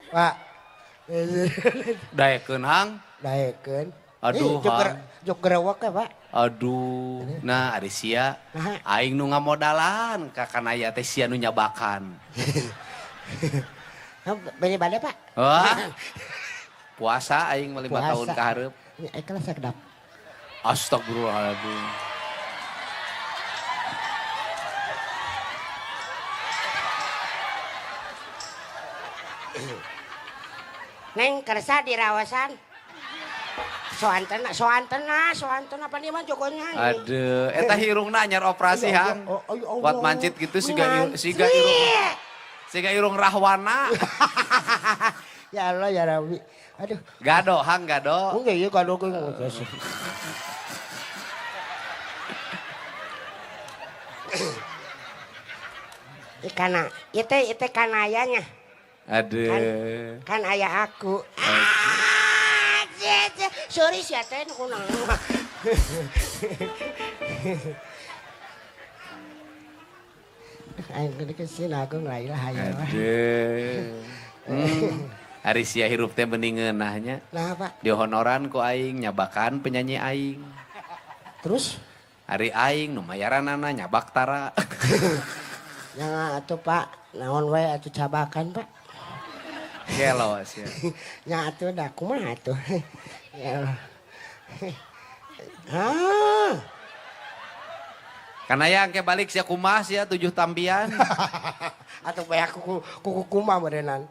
Pak. Daekeun hang. Daekeun. Aduh, hang. Jok gerewok ya, Pak. Aduh. Nah, ari sia aing nu ngamodalan ka kanaya teh sia nu nyabakan. Beri bade, Pak. Wah. Puasa aing mah 5 tahun ka hareup. Ikhlas sakedap. Astagfirullahaladzim. Neng kersa dirawasan. Soantena, soantena, soantena apa nih mah jogonya. Aduh, eta hirungna anyar operasi hang. Buat mancit gitu siga siga irung. Siga irung rahwana. Ya Allah ya Rabbi. Aduh. Gado hang gado. Enggak iya gado ge. Ikana, itu kanayanya. Aduh. Kan ayah aku. Sorry sih teh nu kunaon. Aing gede ke sini aku ngelain hayang. Aduh. Ari sia hirup teh bening ngeunah nya. Nah, Pak. Dihonoran ku aing nyabakan penyanyi aing. Terus? Ari aing nu mayaranana nyabak tara. Nya atuh Pak, naon we atuh cabakan Pak. Gelo sia. Nya atuh da kumaha atuh. Ya Allah. Ah. Karena yang ke balik sia kumaha sia 7 tampian. Atuh bae aku kuku kumaha meureunnan.